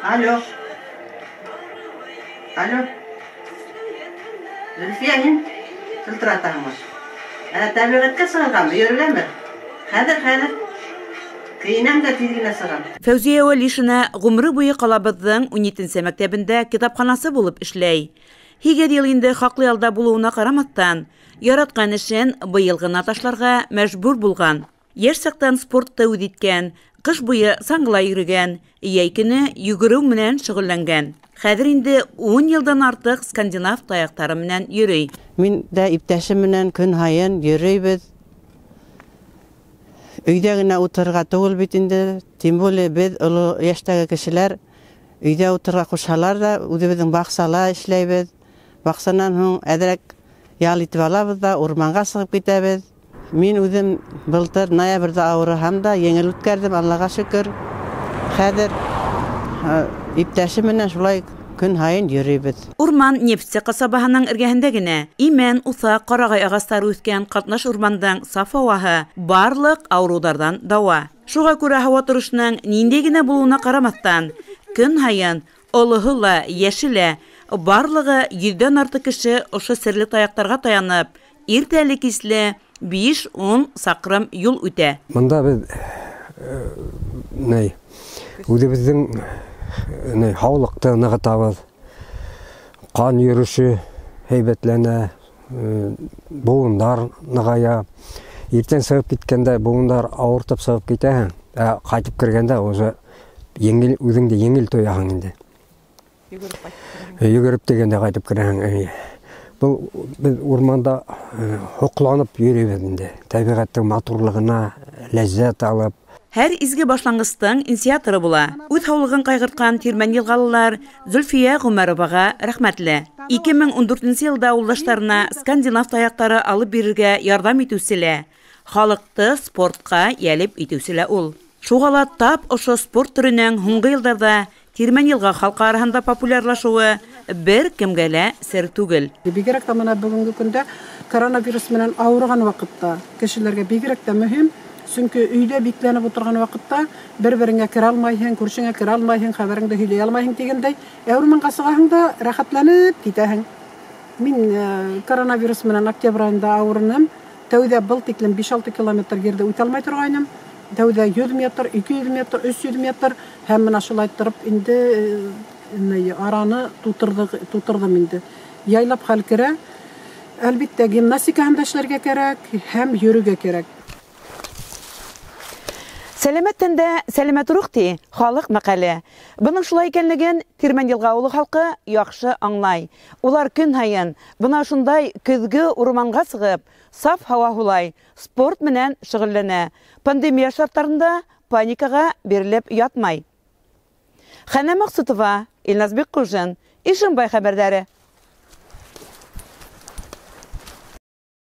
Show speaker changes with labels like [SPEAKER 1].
[SPEAKER 1] Алло. Алло. Зөлфиә, һин шылтыратаһыңмы? Ә тәбиғәткә сығырғамы, йөрөргәме? Хәҙер, хәҙер. Кейенәм дә тиҙ генә сығам.
[SPEAKER 2] Фәүзиә Вәлишина ғүмере буйы ҡалабыҙҙың 17-нсе мәктәбендә китапханасы булып эшләй. 8 йыл инде хаҡлы ялда булыуына ҡарамаҫтан, яратҡан эшен быйыл ғына ташларға мәжбүр булған. Йәш саҡтан спортты үҙ иткән, ҡыш буйы саңғыла йөрөгән, йәй көнө йүгереү менән шөғөлләнгән. Хәҙер инде 10 йылдан артыҡ скандинав таяҡтары менән йөрөй.
[SPEAKER 1] Мин дә иптәшем менән көн һайын йөрөйбөҙ. Өйҙә генә ултырырға түгел бит инде, тем более беҙ оло йәштәге кешеләр өйҙә ултырырға ҡушһалар ҙа, үҙебеҙҙең баҡсала эшләйбеҙ. Баҡсанан һуң әҙерәк ял итеп алабыҙ ҙа урманға сығып китәбеҙ. Мин үҙем былтыр ноябрҙә ауырыһам да еңел үткәрҙем, Аллаға шөкөр. Хәҙер иптәшем менән шулай көн һайын йөрөйбөҙ.
[SPEAKER 2] Урман Нефтсе ҡасабаһының эргәһендә генә имән, уҫаҡ, ҡарағай ағастары үҫкән ҡатнаш урмандың саф һауаһы барлыҡ ауырыуҙарҙан дауа. Шуға күрә һауа торошоноң ниндәй генә булыуына ҡарамаҫтан, көн һайын олоһо ла, йәше лә барлығы 100-дән артыҡ кеше ошо серле таяҡтарға таянып, иртәле-кисле 5-10 саҡрым юл үтә.
[SPEAKER 3] Бында беҙ үҙебеҙҙең һаулыҡты нығытабыҙ, ҡан йөрөшө һәйбәтләнә, быуындар нығая. Иртән сығып киткәндә быуындар ауыртып сығып китәһең, ә ҡайтып кергәндә уже еңел, үҙеңде еңел тояһың инде. Йүгереп тигәндә ҡайтып керәһең. Был беҙ урманда һоҡланып йөрөйбөҙ инде. Тәбиғәттең матурлығына ләззәт алып.
[SPEAKER 2] Һәр изге башланғыстың инициаторы була. Үҙ һаулығын ҡайғыртҡан Тирмән йылғалылар Зөлфиә Ғүмәроваға рәхмәтле. 2014 йылда улдаштарына скандинав таяҡтары алып бирергә ярҙам итеүсе лә, халыҡты спортҡа йәлеп итеүсе лә ул. Шуға ла тап ошо спорт төрөнөң һуңғы йылдарҙа Тирмән йылға халҡы араһында популярлашыуы бер кемгә лә сер түгел.
[SPEAKER 4] Бигерәк тә мына бөгөнгө көндә коронавирус менән ауырыған ваҡытта кешеләргә бигерәк тә мөһим. Сөнки өйҙә бикләнеп ултырған ваҡытта бер-береңә керә алмайһың, күршеңә керә алмайһың, хәбәреңде һөйләй алмайһың тигәндәй, ә урманға сығаһың да рәхәтләнеп китәһең. Мин коронавирус менән октябрь айында ауырыным. Тәүҙә был тиклем 5-6 километр ерҙе үтә алмай торғайным. Тәүҙә 100 метр, 200 метр, 300 метр һәм мына шулай тороп инде араны тутырҙым инде. Яйлап хәл керә. Әлбиттә, гимнастикаһын да эшләргә кәрәк һәм йөрөргә кәрәк.
[SPEAKER 2] Сәләмәт тәндә сәләмәт рух ти халыҡ мәҡәле. Бының шулай икәнлеген Тирмән йылға ауылы халҡы яҡшы аңлай. Улар көн һайын бына шундай көҙгө урманға сығып, саф һауа һулай, спорт менән шөғөлләнә. Пандемия шарттарында паникаға бирелеп ятмай. Хәнә Маҡсутова, Илназ Бикҡужин, Ишембай хәбәрҙәре.